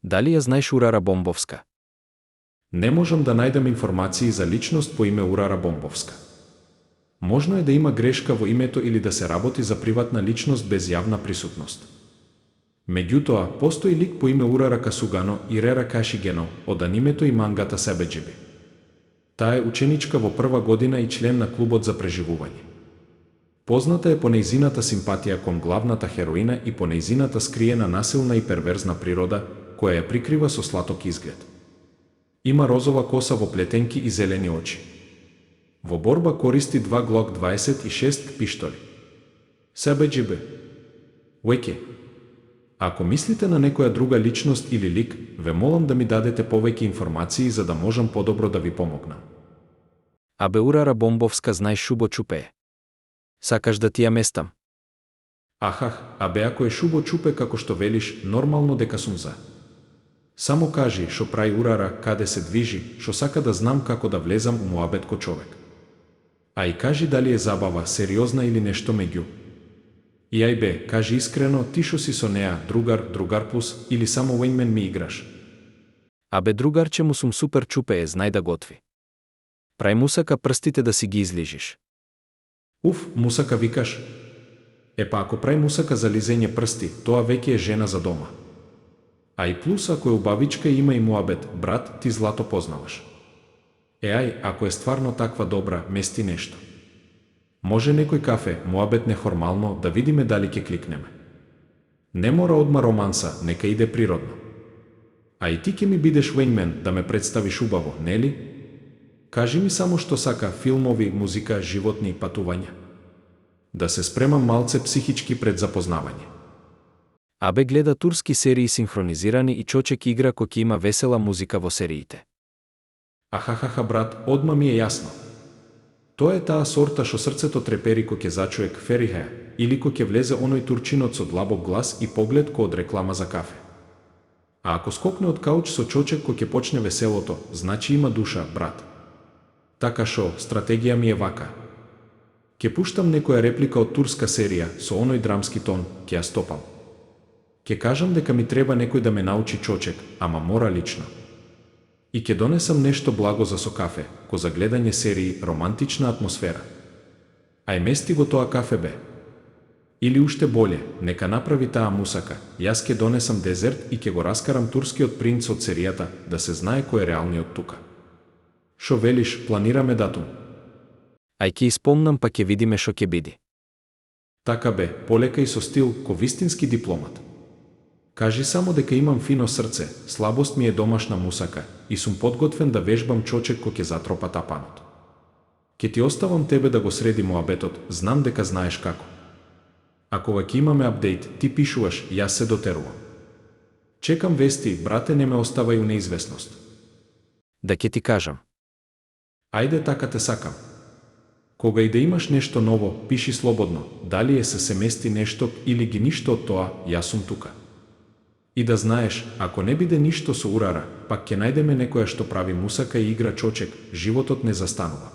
Дали ја знаеш Урара Бомбовска? Не можам да најдам информации за личност по име Урара Бомбовска. Можно е да има грешка во името или да се работи за приватна личност без јавна присутност. Меѓутоа, постои лик по име Урара Касугано и Рера Кашигено од анимето и мангата Себеџиби. Таа е ученичка во прва година и член на клубот за преживување. Позната е по нејзината симпатија кон главната хероина и по нејзината скриена насилна и перверзна природа, која ја прикрива со слаток изглед. Има розова коса во плетенки и зелени очи. Во борба користи 2 Glock 26 пиштоли. Себеџибе. Уеќе. Ако мислите на некоја друга личност или лик, ве молам да ми дадете повеќе информации за да можам подобро да ви помогнам. Абе Урара Бомбовска знаеш Шубо Чупе. Сакаш да ти ја местам? Ахах, абе ако е Шубо Чупе како што велиш, нормално дека сум за. Само кажи шо прави Урара, каде се движи, шо сака да знам како да влезам у муабет ко човек. А и кажи дали е забава, сериозна или нешто меѓу. И ај бе, кажи искрено, ти шо си со неа, другар плюс, или само уејнмен ми играш? Абе другарче му сум супер Чупе, знај да готви. Прај му сака прстите да си ги излижиш. Уф, мусака викаш? Епа ако прај мусака за лизење прсти, тоа веќе е жена за дома. А и плюс ако е убавичка и има и муабет, брат, ти злато познаваш. Ај, ако е стварно таква добра, мести нешто. Може некој кафе, муабет неформално, да видиме дали ќе кликнеме. Не мора одма романса, нека иде природно. А и ти ќе ми бидеш уејнмен да ме представиш убаво, нели? Кажи ми само што сака, филмови, музика, животни, патувања. Да се спремам малце психички пред запознавање. Абе гледа турски серии синхронизирани и Чочек игра кој има весела музика во сериите. Ахахаха брат, одма ми е јасно. Тоа е таа сорта шо срцето трепери кој ќе зачуе Ферихеа, или кој ќе влезе оној турчинот со длабок глас и поглед кој од реклама за кафе. А ако скокне од кауч со Чочек кој ќе почне веселото, значи има душа, брат. Така шо, стратегија ми е вака. Ке пуштам некоја реплика од турска серија со оној драмски тон, ке ја стопам. Ке кажам дека ми треба некој да ме научи Чочек, ама мора лично. И ке донесам нешто благо за со кафе, ко за гледање серии, романтична атмосфера. Ај мести го тоа кафе бе. Или уште боле, нека направи таа мусака, јас ке донесам дезерт и ке го раскарам турскиот принц од серијата, да се знае кој е реалниот тука. Шо велиш, планираме датум? Ај ке испомнам па ке видиме шо ке биди. Така бе, полека и со стил, ко вистински дипломат. Кажи само дека имам фино срце, слабост ми е домашна мусака и сум подготвен да вежбам Чочек кој ќе затропа тапанот. Ке ти оставам тебе да го среди муабетот, знам дека знаеш како. Ако ќе имаме апдейт, ти пишуваш, јас се дотерувам. Чекам вести, брате, не ме оставај у неизвестност. Да ке ти кажам. Ајде така те сакам. Кога и да имаш нешто ново, пиши слободно, дали е се мести нешто или ги ништо од тоа, јас сум тука. И да знаеш, ако не биде ништо со Урара, пак ќе најдеме некоја што прави мусака и игра Чочек, животот не застанува.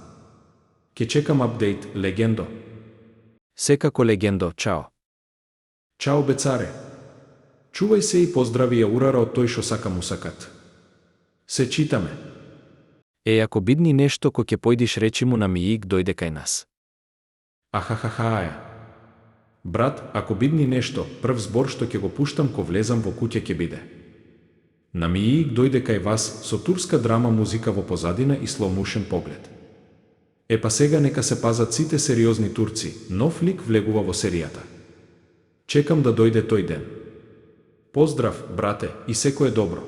Ке чекам апдейт, легендо. Секако легендо, чао. Чао бецаре. Чувај се и поздрави ја Урара од тој шо сака мусакат. Се читаме. Ако бидни нешто кој ќе појдиш речи му на Миик дојде кај нас. Ахахахаја. Брат, ако бидни нешто, прв збор што ќе го пуштам ко влезам во куќа ќе биде. На Миик дојде кај вас со турска драма музика во позадина и слоу-мошен поглед. Епа сега нека се пазат сите сериозни турци, нов лик влегува во серијата. Чекам да дојде тој ден. Поздрав, брате, и секое добро.